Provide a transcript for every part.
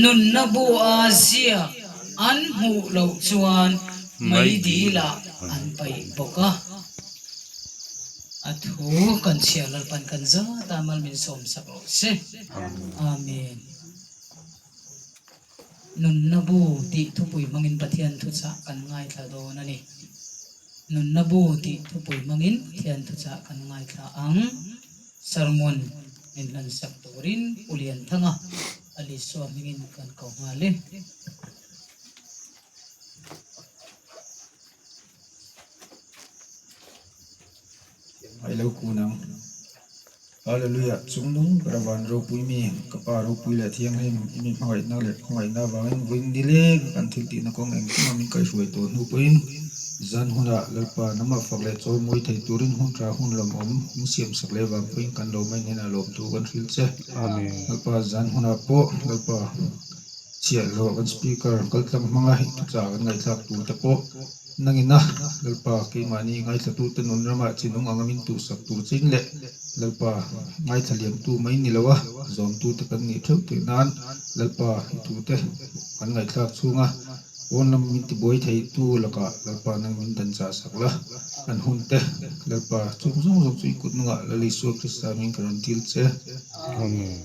Nunna bu-a ziak an hmuh loh chuan meidilah an paih bawk a. A thu kan chhiar Lalpan kan zat a, mal min sawm sak rawh se. Amen. Nunna bu tih thupui hmangin Pathian thuchah kan ngaithla dawn a ni. Nunna bu tih thupui hmangin Pathian thuchah kan ngaithla ang. Sermon min hlansak turin Pu Lianthanga a Lisua hmingin kan ko nghal e. Ai lo kun ang. Hallelujah! Chungnung ber van ropui mi, ka Pa ropui leh thianghlim, i mi hmangaihna leh khawngaihna avangin vawiin ni leng kan thil tihna kawng engkim a min kaihruai tawh hnu pawhin zan hunah Lalpa namah fak leh chawi mawi thei turin hun tha hun lawmawm min siam sak leh vang pawhin kan lawm a inhnenah lawmtu kan hrilh che. Lalpa zan hunah pawh Lalpa chhiahhlawh kan speaker kaltlang hmanga i thuchah kan ngaihthlak tur te pawh Nangina, Lalpa, keimahni ngaithlatute nun ramah chi nung anga min tuhsak tur chin leh Lalpa, ngaithla liamtu mai ni loa zawmtute kan nih theuh theih nan Lalpa i thute kan ngaihthlak chhunga pawn lam min tibuai theitu lakah Lalpa nang min dan chah sak la, kan hunte Lalpa chung zawng zawng chu i kut nungah Lal Isua Krista min ka rawn dil che. Amen.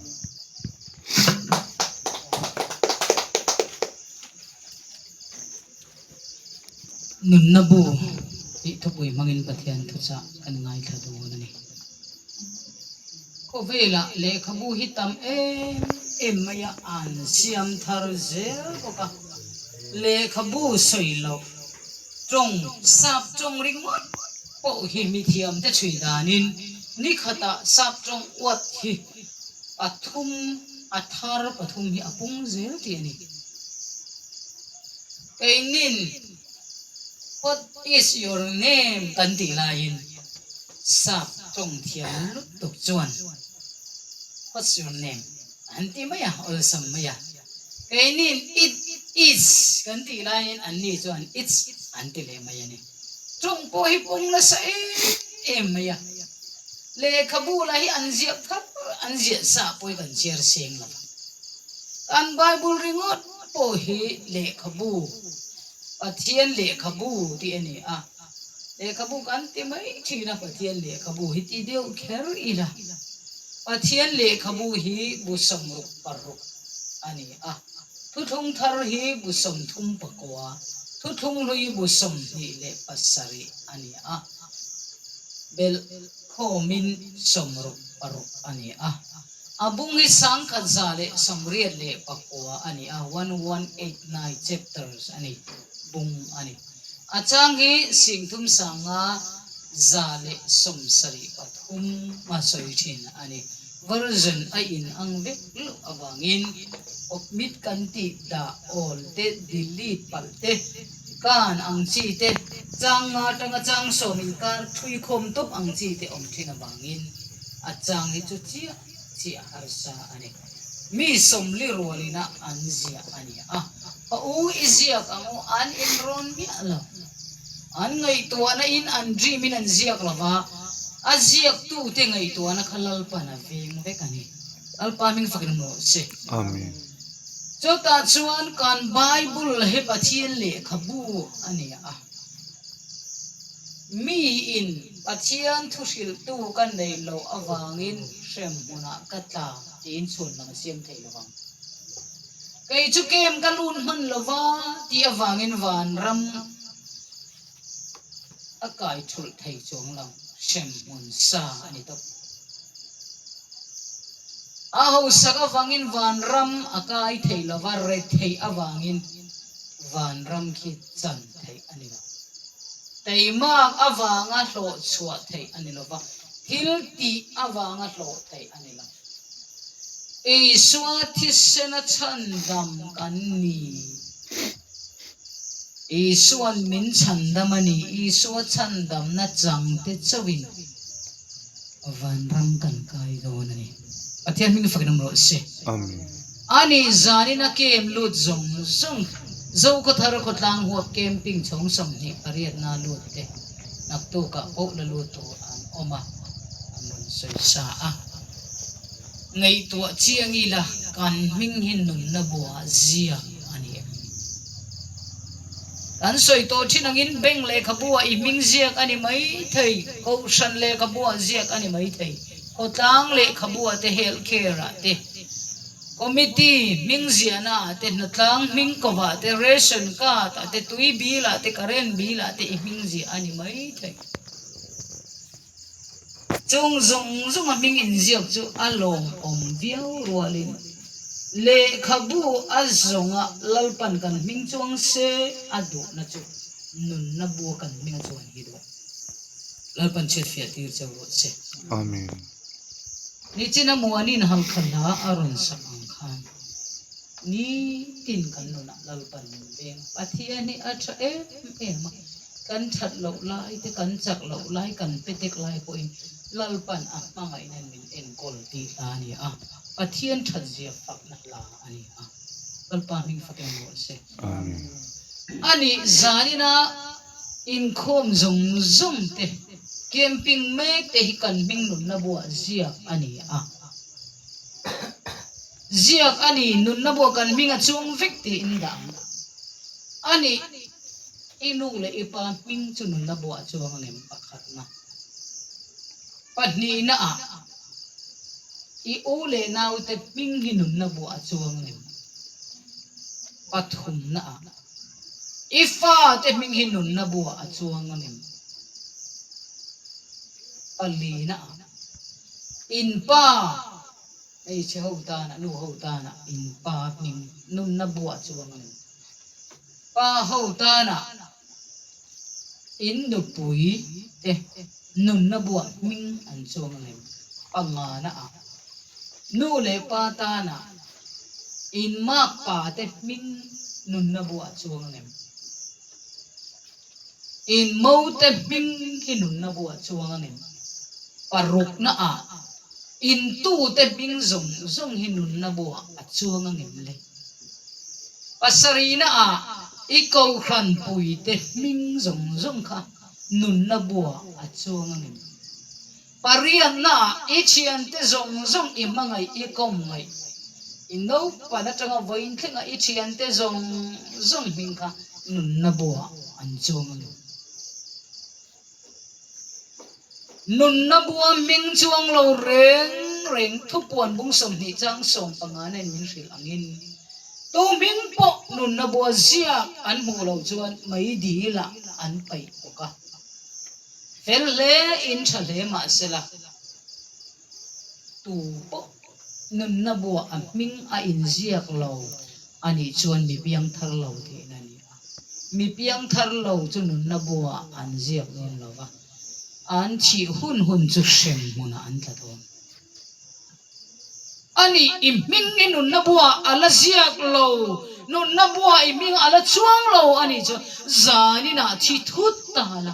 Nunna bu tih thupui hmangin Pathian thuchah kan ngaithla dawn a ni. Khawvelah lehkhabu hi tam em em mai a, an siam thar zel bawk a. Lehkhabu sawi loh tawng, sap tawng ringawt pawh hi mithiamte chhui danin nikhatah sap tawng uat hi pathum, a thar pathum hi a pung zel tih a ni. Keinin What is your name kan tih laiin sap tawng thiam lutuk chuan What's your name an ti mai a, awlsam mai a. Keinin It is kan tih laiin anni chuan It's an ti leh mai a ni. Tawng pawh hi pung nasa em em mai a. Lehkhabu lah hi an ziah thar an ziah sa pawh hi kan chhiar seng lo va. Kan Bible ringawt pawh hi lehkhabu, Pathian lehkhabu tih a ni a. Lehkhabu kan ti mai thin a, Pathian lehkhabu hi ti deuh kher ila. Pathian lehkhabu hi bu 66 a ni a. Thuthlung thar hi bu 39, thuthlung hlui bu 27 a ni a. Belh khawmin 66 a ni a. A bung hi 1189 a ni a, 1189 chapters a ni, bung a ni. A chang hi 3573 a sawi thin a ni. Version a inang vek loh avangin omit kan tih dah awl te, delete palh te, kan ang chi te, chang nga atanga chang sawm inkar thui khawm tawp ang chi te awm thin avangin a chang hi chu chiah chiah harsa a ni. Mi sawmli rualina an ziah a ni a, ka u i ziak ang u an inrawn miah lo. An ngaihtuahna in an dream in an ziak lo va, a ziaktute ngaihtuahna kha Lalpan a veng vek a ni. Lalpa hming fakin awm rawh se. Amen. Chutah chuan kan Bible hi Pathian lehkhabu a ni a. Miin Pathian thu hrilhtu ka neih loh avangin hrem hmunah ka tla tiin chhun lam a siam thei lo vang. Kei chu kem ka lut hman lo va tih avangin vanram a kai thulh thei chuang lo, hrem hmun sa a ni tawp. A hausak avangin vanram a kai thei lo va, retheih avangin vanram khi chan theih a ni lo. Teimak avanga hlawh chhuah theih a ni lo va, thil tih avanga hlawh theih a ni lo. Isua thisena chhandam kan ni. Isua'n min chhandam a ni. Isua chhandamna changte chauhin vanram kan kai dawn a ni. Pathian hming fakin awm rawh se. Amen. Ani zanin a kem lut zawng zawng Zokhawthar khawtlang huap camping chhawng 28 na lut te naktukah pawh la lut tur an awm a, an rawn sawi sa a. Ngaihtuah chiang ila. Kan hming hi nunna buah ziak a ni em? Kan sawi tawh thin angin bank lehkhabuah i hming ziak a ni mai thei, kohhran lehkhabuah ziak a ni mai thei, khawtlang lehkhabuah te, health care ah te, committee hming ziahna ah te, hnatlang hming kovah te, ration card ah te, tui bill ah te, current bill ah te i hming ziah a ni mai thei. Chung zawng zawnga hming inziak chu a lawmawm viau rualin lehkhabu a zawnga Lalpan kan hming chuang se a duhna chu nunna bua kan hminga chuan hi duh. Lalpan chhiatfiah tir cheu rawh se. Amen. Nichina Muanin halkha hla a rawn sak ang khan nitin kan nunah Lalpan min veng a, Pathian hi a tha em em a. Kan that loh lai te, kan chak loh lai, kan petek lai pawhin Lalpan a hmangaihna min enkawl tih hla a ni a, Pathian thatzia fakna hla a ni a. Lalpa hming fak em rawh se. A nih zanina inkhawm zawng zawng te, camping mek te hi kan hming nunna buah ziak a ni a. Ziak a ni, nunna buah kan hming a chuang vek tiin dah ang. A nih. I nu leh i pa hming chu nunna buah chuang a ngem pakhatna. Pahnihna ah i u leh naute hming hi nunna buah chuang a ngem. Pathumna ah i fate hming hi nunna buah a chuang a ngem. Palina ah in pa hmeichhe ho tana nu ho tana in pa hming nunna buah chuang a ngem. Pa ho tana in nupui te nunna buah hming an chuang ang em? Pangana ah nu leh pa tana in makpa te hming nunna buah chuang ang em? In mo te hming hi nunna buah chuang ang em? Parukna ah in tu te hming zawng zawng hi nunna buah a chuang ang em le? Pasarihna ah i kohhran puite hming zawng zawng kha nunna buah a chuang a ngem. Pariatna ah i thiante zawng zawng i hmangaih i kawm ngaih, i naupan atanga vawiin thlenga i thiante zawng zawng hming kha nunna buah an chuang a ngem. Nunna bua hming chuang lo reng reng thupuan bung 20 chang 15 nen min hrilh angin tu hming pawh nunna bua ziak an hmuh loh chuan mei dil ah an paih bawk a. Fel hle in tha hle mahsela tu pawh nunna bua a hming a inziak lo a nih chuan mi piangthar lo tihna a ni a. Mi piangthar lo chu nunna buah an ziak dawn lo va, an thih hun hun chu hrem hmunah an tla dawn. A nih, i hming i nunna buah a la ziak lo, nunna buah i hming a la chuang lo a nih chuan zaninah thi thut ta la,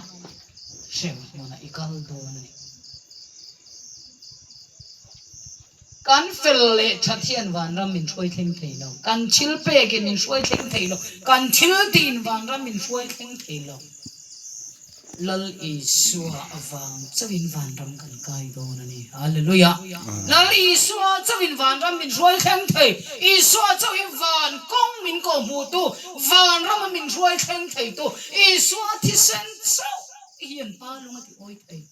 hrem hmunah i kal dawn a ni. Kan fel leh that hian vanram min hruai thleng thei lo, kan thil pekin min hruai thleng thei lo, kan thil tiin vanram min hruai thleng thei lo. Lal Isua avang chauhin vanram kan kai dawn a ni. Hallelujah! Lal Isua chauhin vanram min hruai thleng thei. Isua chauhin van kawng min kawhhmuhtu, vanrama min hruai thleng theitu, Isua thisen chauh hian Pa lung a ti awi thei.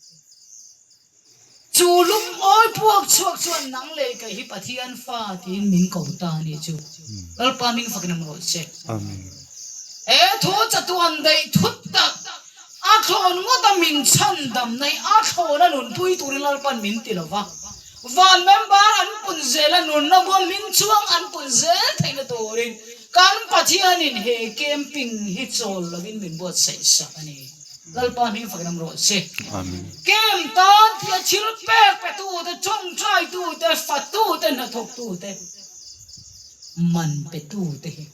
Chu lungawi puak chhuak chuan nang leh kei hi Pathian fa tiin min ko ta a nih chu. Lalpa hming fakin awm rawh che. Amen. He thu chatuan daih thut tak a thlawn ngawt a min chhan dam na hi a thlawn a nunpui turin Lalpan min ti lo va. Van member an pun zel a nunna bua hming chuang an pun zel theihna turin kan Pathianin he camping hi chawl lovin min buatsaih sak a ni. Lalpa hming fakin awm rawh se. Kem tan tia thil pek petute, tawngtaitute, fatute, hnathawktute, man petute hi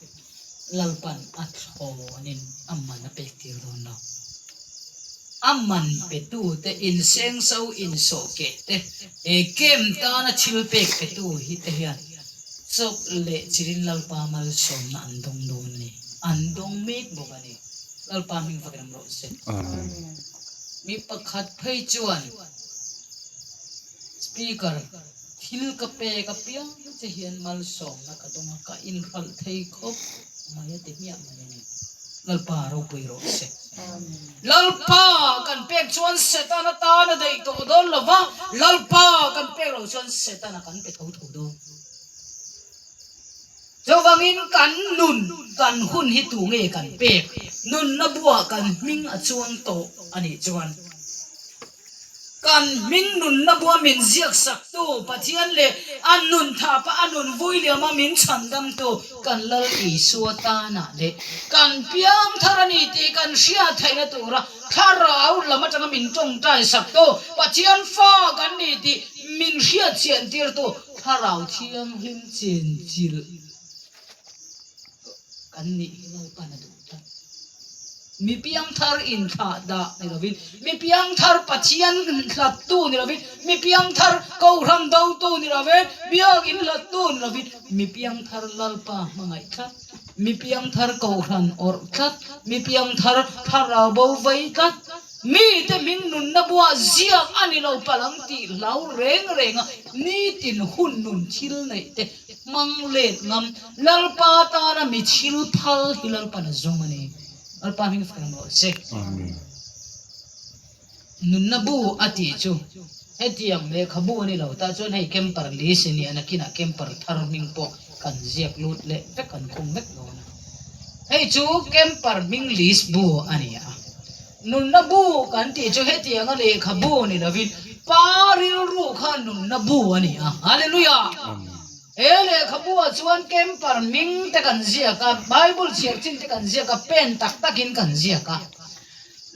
Lalpan a thlawnin a man a pek tir dawn lo. A man petute, insengso insawhkeh te, he kem tana thil pek petu hi te hian chawp leh chilin Lalpa malsawmna an dawng dawn a ni. An dawng mek bawk a ni. Lalpa hming fakin awm rawh se. Mi pakhat phei chuan Speaker Thil ka pek apiang che hian malsawmna ka dawng a, ka inhralh thei khawp mai a ti hmiah mai a ni. Lalpa ropui rawh se. Lalpa kan pek chuan Setana tan a daih tawh dawn lo va, Lalpa kan pek loh chuan Setana kan pe tho tho dawn. Chuvangin kan nun, kan hun hi tu nge kan pek? Nunna buah kan hming a chuang tawh a nih chuan. Kan hming nunna bua min ziak saktu Pathian leh a nun thapa a nun vui liama min chhandamtu kan Lal Isua tanah leh kan piang thar a ni tih kan hriat theihna tura thlarau lam atanga min tawngtai saktu Pathian fa kan ni tih min hriat chiantirtu thlarau thianghlim chenchilh kan nih hi Lalpan a duh tlat. Mi piangthar inthlah dah ni lovin, mi piangthar Pathian hlattu ni lovin, mi piangthar Kohhran dotu ni lovin, Biakin hlattu ni lovin, mi piangthar Lalpa hmangaih tlat, mi piangthar Kohhran awrh tlat, mi piangthar thlarau bo vei tlat, mite hming nunna buah ziak a ni lo palang tih hlau reng renga nitin hun nun thil neih te hmang let ngam Lalpa tana mi thil phal hi Lalpan a zawng a ni. Lalpa hming fak ang rawh se. Nunna bu a tih chu hetiang lehkhabu a ni lo tah chuan hei camper list a ni a, nakinah camper thar hming pawh kan ziak lut leh vek kan khung vek dawn a. Hei chu camper hming list bu a ni a. Nunna bu kan tih chu hetianga lehkhabu ni lovin Pa rilru kha nunna bu a ni a. Hallelujah! He lehkhabuah chuan camper hming te kan ziak a, Bible chhiar chin te kan ziak a, pen tak takin kan ziak a.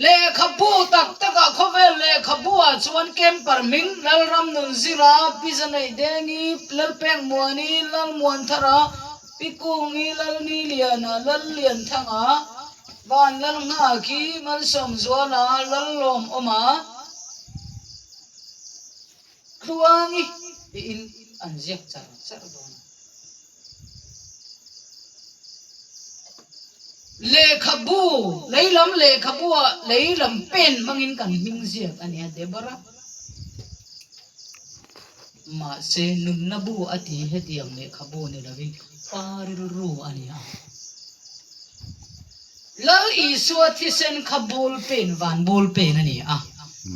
Lehkhabu tak takah khawvel lehkhabuah chuan camper hming Lalramnunzira, Pi Zaneihdengi, Lalpekmuani, Lalmuanthara, Pi Kungi, Lalniliana, Lallianthanga, Van Lalnghaki, Malsawmzuala, Lallawmawma, Tluangi tiin an ziak char char dawn a. Lehkhabu, leilam lehkhabuah leilam pen hmangin kan hming ziak a nia Deborah. Mahse, nunna bu a ti hetiang lehkhabu ni lovin pa rilru a ni a. Lal Isua thisen kha ball pen van ball pen a ni a.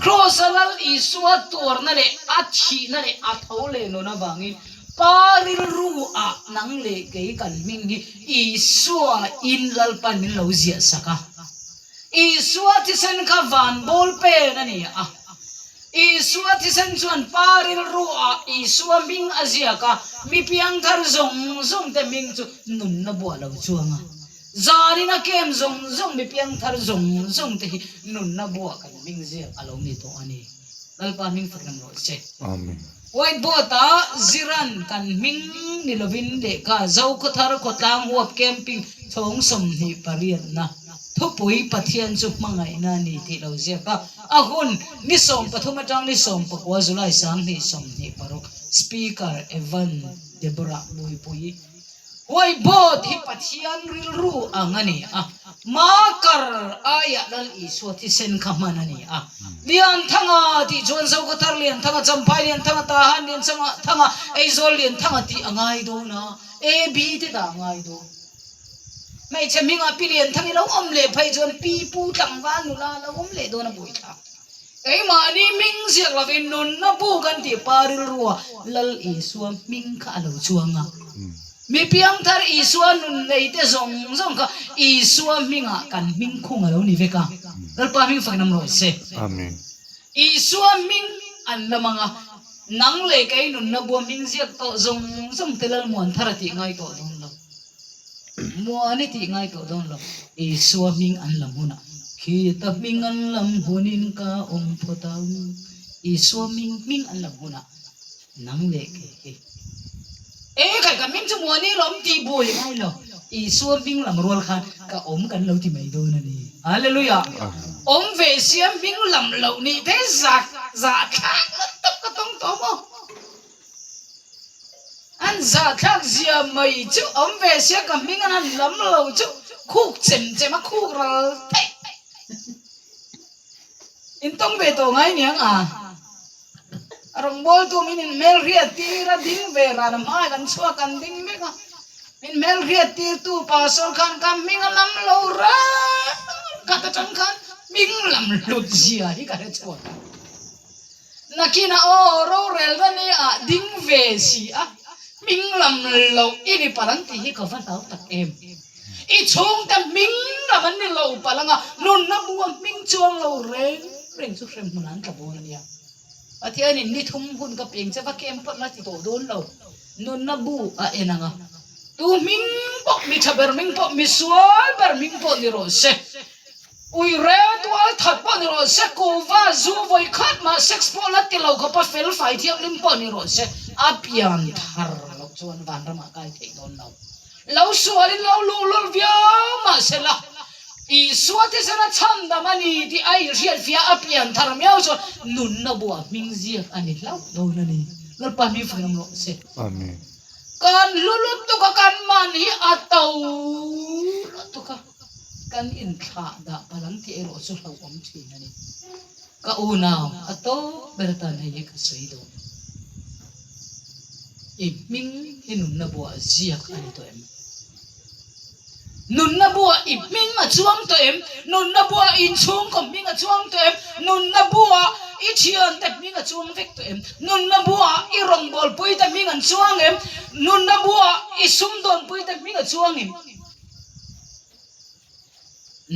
Kraws-a Lal Isua tuarna leh a thihna leh a tho leh nun avangin Pa rilru-ah nang leh kei kan hming hi Isua in Lalpan min lo ziah sak a. Isua thisen kha van ball pen a ni a. Isua thisen chuan Pa rilru-ah Isua hming a ziak a, mi piangthar zawng zawng te hming chu nunna buah lo chuang a. Zanin a kem zawng zawng mi piangthar zawng zawng te hi nunna buah kan hming ziak a lo ni tawh a ni. Lalpa hming fak reng rawh se. Amen. White board ah Ziran kan hming ni lovin lehkha Zokhawthar Khawtlang Huap Camping chhawng 28 na thupui Pathian chu hmangaihna a ni tih lo ziak a, a hun ni 13 atang ni 19 July 2026 Speaker Evan Deborah Buipui Huaibawt hi Pathian rilru ang a ni a, marker aiah Lal Isua thisen kha hman a ni a. Lianthanga tih chuan Zokhawthar Lianthanga, Champhai Lianthanga, Tahan Lianthanga, Aizawl Lianthanga tih a ngai dawn a, AB te dah a ngai dawn. Hmeichhe hmingah Pi Lianthang i lo awm leh phei chuan Pi Pu tlangval nula a lo awm leh dawn a buaithlak. Keimahni hming ziak lovin nunna bu kan tih pa rilrua Lal Isua hming kha a lo chuang a. Mi piangthar Isua nun neite zawng zawng kha Isua hmingah kan hming khung a lo ni vek a. Lalpa hming fakin awm rawh se. Amen. Isua hming an la mang a, nang leh kei nunna bua hming ziak tawh zawng zawng te Lalmuanthar a tih ngai tawh dawn lo. Muan i tih ngai tawh dawn lo. Isua hming an lam hunah khita hming an lam hunin ka awm phawt ang. Isua hming hming an lam hunah nang leh kei hi. E khai ka hming chu Muani lawm tih buai ngai lo. Isua hming lam rual khan ka awm kan lo ti mai dawn a ni. Hallelujah! Awm ve sia hming lam loh nih te zah zahthlak lutuk ka tawng tawh maw? An zahthlak zia mai chu awm ve sia ka hming an han lam lo chu khuk chem chem a khuk ral theih in tawng ve tawh ngai niang a. A rawngbawltu min inhmelhriat tir a ding ve ran a hmai kan chhuak kan ding mek a, min hmelhriat tirtu pastor khan ka hming a lam lo reng khat atang khan hming lam hlut zia hi ka hre chhuak a. Nakinah aw rorel na ni ah ding ve si a, hming lam loh i ni palh ang tih hi ka va hlau tak em. I chhungte hming lam an ni lo palh anga nunna bua hming chuang lo reng reng chu hremhmun an tla dawn a nia. Pathianin ni thum hun ka peng che va kem phawt la ti tawh dawn lo. Nunna bu a en ang a, tu hming pawh mi tha ber hming pawh mi sual ber hming pawh ni rawh se. Ui rel tual that pawh ni rawh se, kuhva zu vawi khat mah sex pawh la ti lo khawpa fel fai thianghlim pawh ni rawh se, a pian thar loh chuan vanramah kai theih dawn lo. Lo sualin lo luhlul viau mah se la, Isua thisen a chhandam a ni tih a inhriatfiah a pian thar miau chuan nunna buah hming ziak a ni hlauh dawn a ni. Lalpa hming fak lam rawh se. Amen. Kan hlu lutuk a, kan man hi a to lutuk a. Kan inthlah dah palh ang tih erawh chu hlauhawm thin a ni. Ka unau a tawp ber atan hei hi ka sawi dawn. I hming hi nunna buah ziak a ni tawh em? Nunna buah i hming a chuang tawh em? Nunna buah inchhungkaw hming a chuang tawh em? Nunna buah i thiante hming a chuang vek tawh em? Nunna buah i rawngbawlpuite hming an chuang em? Nunna buah i sumdawnpuite hming a chuang em?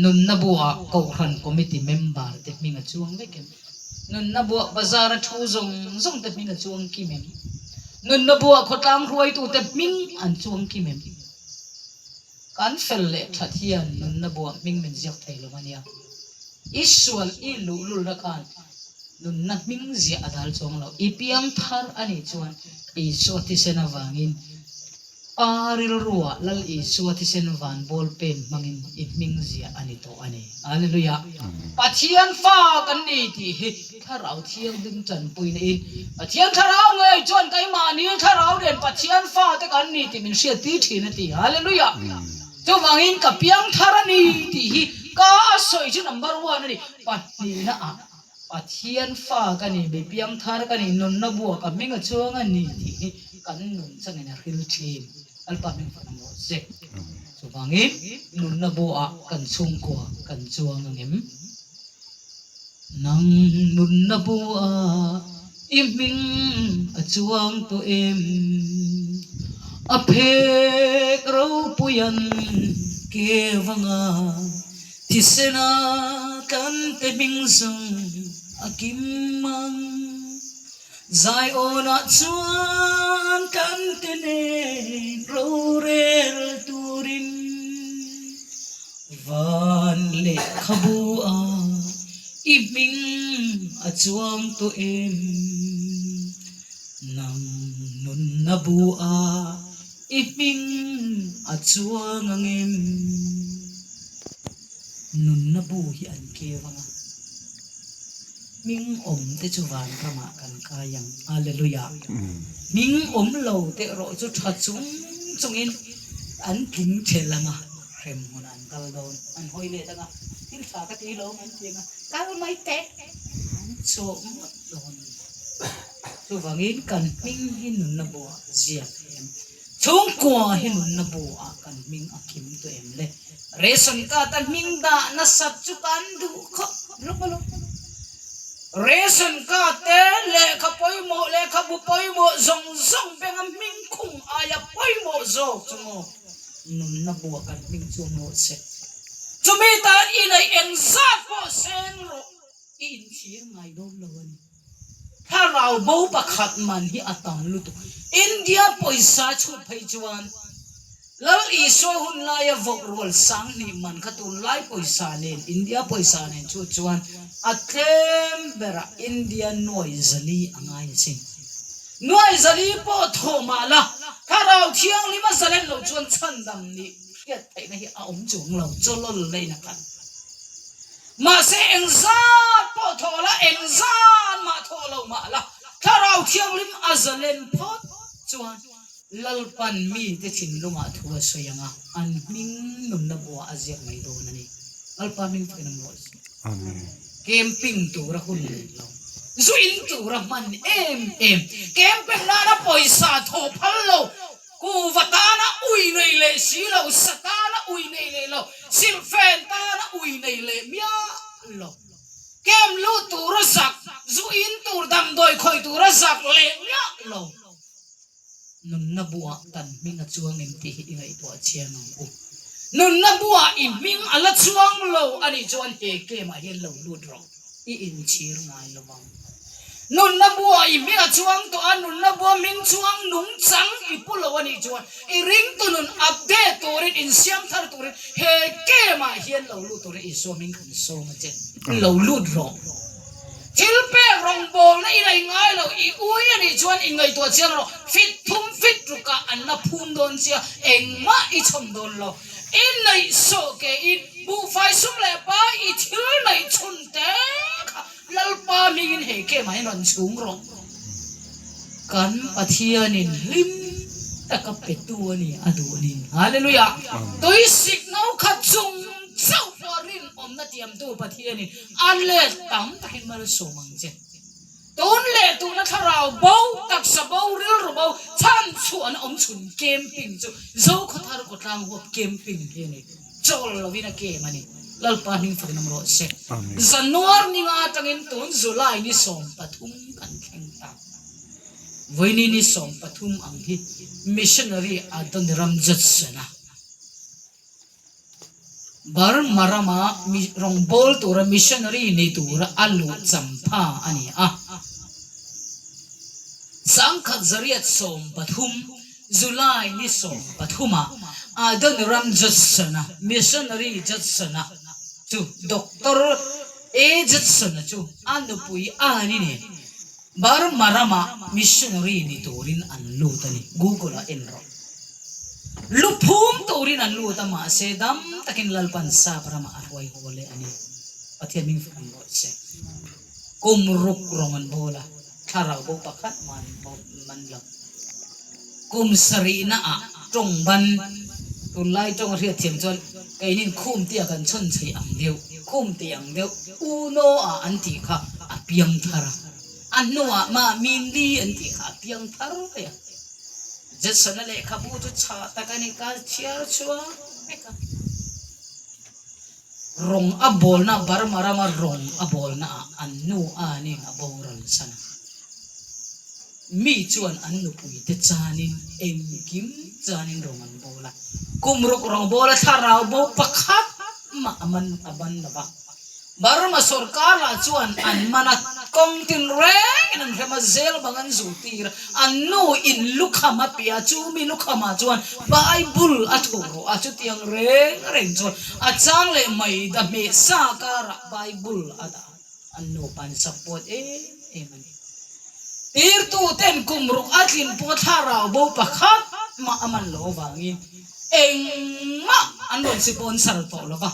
Nunna buah Kohhran Committee member te hming a chuang vek em? Nunna buah bazar a thu zawng zawng te hming a chuang kim em? Nunna buah khawtlang hruaitu te hming an chuang kim em? Kan fel leh that hian nunna buah hming min ziak thei lo a nia. I sual i luhlulna khan nunna hming ziah a dal chuang lo. I piang thar a nih chuan Isua thisen avangin Pa rilruah Lal Isua thisen van bawl pen hmangin i hming ziah a ni tawh a ni. Hallelujah! Pathian fa kan ni tih hi Thlarau Thianghlim tanpuina in Pathian Thlarau ngei chuan keimahni Thlarau nen Pathian fate kan ni tih min hriattir thin a ti. Hallelujah! Chuvangin ka piang thar a ni tih hi ka a sawi chu number one a ni. Pahnihna ah Pathian fa ka ni, mi piangthar ka ni, nunna bua ka hming a chuang a ni tih hi kan nun changin a hril thin. Lalpa hming fak ang rawh se. Chuvangin nunna buaah kan chhungkua kan chuang ang em? Nang nunna buaah i hming a chuang tawh em? A phek ropuian ke vanga Thisena tlante hming zawng a kim ang. Zaiawnah chuan tlante nen rorel turin van lehkhabu ah i hming a chuang tawh em? Nang nunna bu ah I hming a chuang ang em? Nunna bu hi an keu ang a, hming awm te chu van ramah kan kai ang. Hallelujah! Hming awm lo te erawh chu tha chung chungin an tling ṭhelh ang a, hrem hmunah an kal dawn. An hawi let ang a, thil tha ka ti lo an ti ang a, kal mai teh! An chawh ngawt dawn a ni. Chuvangin kan hming hi nunna buah ziak em? Chhungkua hi nunna buah kan hming a kim tawh em le? Ration card a hming dah nasat chu kan duh khawp lawk alawm. Ration card te lehkha pawimawh, lehkhabu pawimawh zawng zawng benga hming khung aia pawimawh zawk chu maw nunna buah kan hming chu maw se. Chumi tan i neih engzat pawh seng rawh. I inchhir ngai dawn lo a ni. Thlarau bo pakhat man hi a tam lutuk. India pawisa chhut phei chuan Lal Isua hun laia vawk rual sanghnih man kha tunlai pawisa nen India pawisa nen chhut chuan a tlem berah India nuai zali a ngai asin. Nuai zali pawh thawh mah la Thlarau Thianghlim a zalen loh chuan chhandam nih hriat theihna hi a awm chuang lo, chawlawl leina khan. Mahse engzat pawh thawh la, engzat mah thawh lo mah la, Thlarau Thianghlim a zalen phawt chuan Lalpan mite thinlungah thu a sawi ang a, an hming nunna buah a ziak mai dawn a ni. Lalpa hming fakin awm rawh se. Amen. Camping tura hun nei lo. Zu in tura hman em em, campaign nana pawisa thawh phal lo, kuva tana ui nei leh si lo, sa tana ui nei leh lo, silhfen tana ui nei leh miah lo, camp lut tura zak, zu in tur damdawi khawih tura zak leh miah lo. Nunna buah kan hming a chuang em tih hi i ngaihtuah chiang ang u. Nunna buah i hming a la chuang lo a nih chuan he game ah hian lo lut rawh, i inchhir ngai lo vang. Nunna buah i hming a chuang tawh a, nunna bua hming chuang nung chang i pu lo a nih chuan i ringtu nun update turin, insiam thar turin he game ah hian lo lut turin Isua hming kan sawm a che. Lo lut rawh. Thil pek rawngbawlna i nei ngai lo, i ui a nih chuan i ngaihtuah chiang rawh. Fit thum fit rukah an la phum dawn chia, engmah i chhawm dawn lo. I neih sawh ke in buhfai sum leh pa i thil neih chhun te kha Lalpa hmingin he kemah hian rawn chhung rawh. Kan Pathianin hlim taka petu a ni a duh a ni. Hallelujah! Tuisik no khat chung chauh pawh rinawmna tiamtu Pathianin A let tam takin malsawm ang che. Tun leh tuna thlarau bo, taksa bo, rilru bo, chhan chhuah an awm chhun camping chu Zokhawthar Kawtlang huap camping hi a ni. Chawl lovin a kem a ni. Lalpa hming fakin awm rawh se. Januar ninga atangin tun July ni 13 kan thleng ta. Vawiini ni 13 ang hi Missionary Adoniram Judson-a. Burma rama rawngbâwl tura missionary ni tura a luh champha a ni a. 1913, July ni 13-ah Adoniram Judson-a, missionary Judson-a chu Doctor A. Judson-a chu a nupui a ni nen Burma ramah missionary ni turin an lut a ni. Google ah en rawh. Lu phum turin an lut a, mahse dam takin Lalpan sap ramah a hruai haw leh a ni. Pathian hming fak ang rawh se. Kum ruk rawng an bawl a, thlarau bo pakhat mah an man lo. Kum sarihna ah tawng ban, tunlai tawng a hriat thiam chuan keinin khum tia kan chhawn chheih ang deuh, khum tih ang deuh, uno ah an tih kha a piang thar a, a hnuah mah mindi an tih kha a piang thar mai a. Judson-a lehkhabu chu chhah tak a ni, ka chhiar chhuak vek a. Rawng a bawlna, Burma rama rawng a bawlnaah an nu anin a boral san a. Mi chuan an nupuite chanin engkim chanin rawng an bawl a. Kum ruk rawng bawl a thlarau bo pakhat mah a man a ban lo va. Burma sorkar lah chuan an man a, kawng tin rengin an hrem a, zel bang an zurtir a. An nu in lukham a pe a, chu mi lukhamah chuan Bible a thuh rawh a, chutiang reng reng chuan a chang leh mai da hmeh sa karah Bible a dah a, an nupa an support em em a ni. Tirtu ten kum ruk a tlin pawh thlarau bo pakhat mah a man loh avangin engmah an rawn sponsor tawh lo va,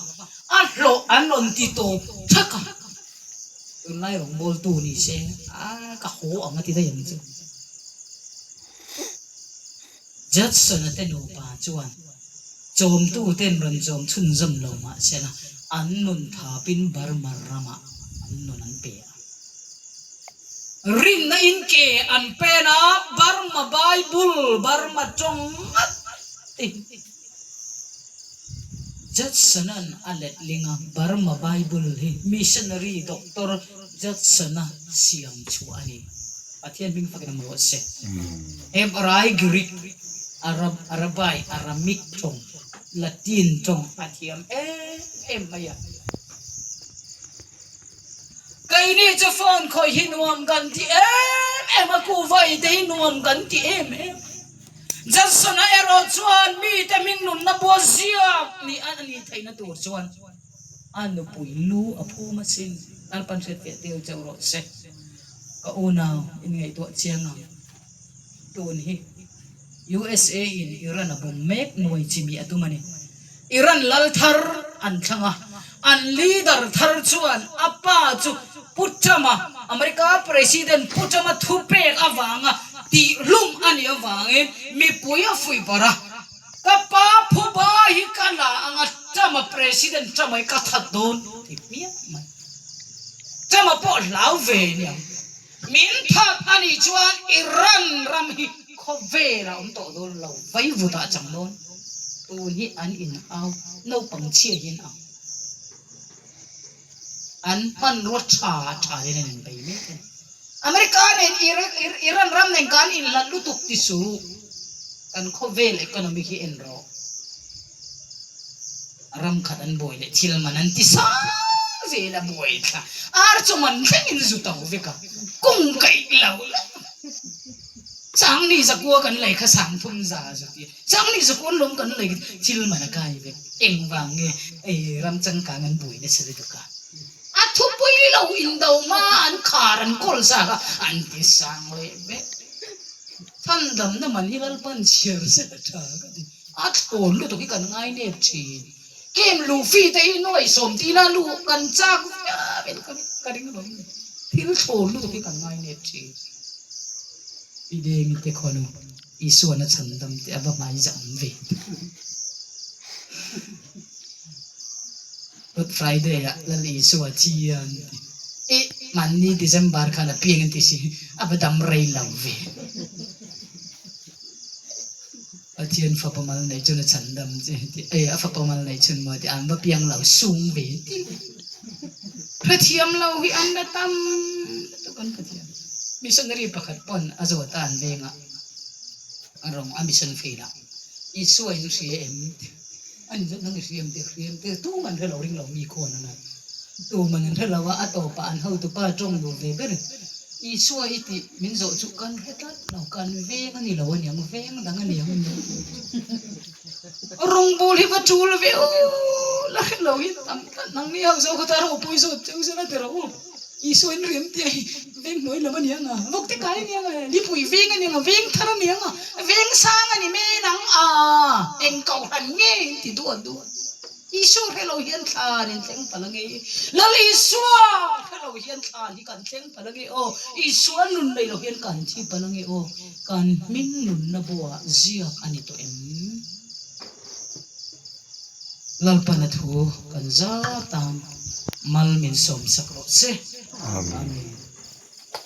a hlawh an rawn ti tawp thak a. Tunlai rawngbawltu ni se a ka haw ang a ti daih ang chu. Judson-a te nupa chuan chawmtu ten rawn chawm chhunzawm lo mah sela an nun thapin Burma ramah an nun an pe a. Rinna in ke an pen a, Burma Bible, Burma tawng ngat te hi. Judson-a'n a letling a, Burma Bible hi missionary Doctor Judson-a siam chhuah a ni. Pathian hming fakin awm rawh se. Hebrai, Greek, Arab, Arabai, Aramic tawng, Latin tawng a thiam em em mai a. Keini chu phone khawih hi nuam kan ti em em a, kuhva te hi nuam kan ti em em. Judson-a erawh chuan mite min nunna bua ziak ni a nih theihna tur chuan a nupui lu a phum asin. Lalpan hriatfiah tir chauh rawh se. Ka unau inngaihtuah chiang ang. Tun hi USA in Iran a bawm mek nuai chimi a tum a ni. Iran lal thar an thlang a, an leader thar chuan a pa chu Pu Trump-a, America President Pu Trump-a thupek avanga tihhlum a nih avangin mipui a fuih bar a, Ka pa phuba hi ka la ang a, Trump-a, President Trump-a hi ka that dawn ti hmiah mai. Trump-a pawh hlau ve aniang. Min that a nih chuan Iran ram hi khawvel a awm tawh dawn lo, vaivut ah a chang dawn. Tun hi an inhau naupang chhia hian ang. An hmanrua tha tha nen an inbei mek a ni. America nen Iran ram nen kan inhlat lutuk ti suh. Kan khawvel economy hi en rawh. Ram khat an buai leh thil man an ti sang zel a buai thla. Ar chu man thlengin zu to vek a, kung kaih lo la. Changni zakua kan lei kha sangthum za zu ti a. Changni zakua an lawm kan lei thil man a kai vek. Engvang nge ei ram changkang an buai nasa lutuk a. A thupui lo indo hma an khar an kawl zak a, an ti sang leh vek. Thandamna man hi Lalpan chhiar se a tha ka ti. A thlawn lutuk hi kan ngai nep thin. Kem luhfi te hi nuai sawm tih la luh kan chak viau in ka ring lo ni. Thil thlawn lutuk hi kan ngai nep thin. Pi Dengi te khuanu Isuan a chhan dam te a va hmai zah awm ve. Good Friday ah Lal Isua chi an ti. Ih, mahni December khan a piang an ti si, a va dam rei lo ve. Pathian fapa mal nei chun a chhan dam che ti e a fapa mal nei chhun maw ti an va piang lo sung ve ti hrethiam lo hi an la tam lutuk an Pathian missionary pakhat pawn a zawt a an veng ah a rawng a mission field ah Isua in hria em ti a ni zawt nang i hria em ti hria em ti tumah an hre lo ring lo mi khawn a ngai tumah an hre lo a a tawpah an hotupa tawng duh ve ber Isua i tih min zawh chu kan hre tlat lo, kan veng a ni lo aniang, veng dang a niang aniang. Rawngbâwl hi va ṭul ve u, la hre lo hi tam tlat nang ni ho zo khaw ta ropui zawt cheu zela ti rawh u. Isua in riam tia hi veng hnuai lam a niang a, vawkte kai a niang a, lipui veng a niang a, veng thar a niang a, veng sang a ni men ang a, eng kohhran nge in ti duat duat. Isua hre lo hian thlan in thleng palh ange. Lal Isua hre lo hian thlan hi kan thleng palh ange aw. Isua nun nei lo hian kan thi palh ange aw. Kan hming nunna buah ziak a ni tawh em? Lalpana thu kan zat tan mal min sawmsak rawh se. Amen.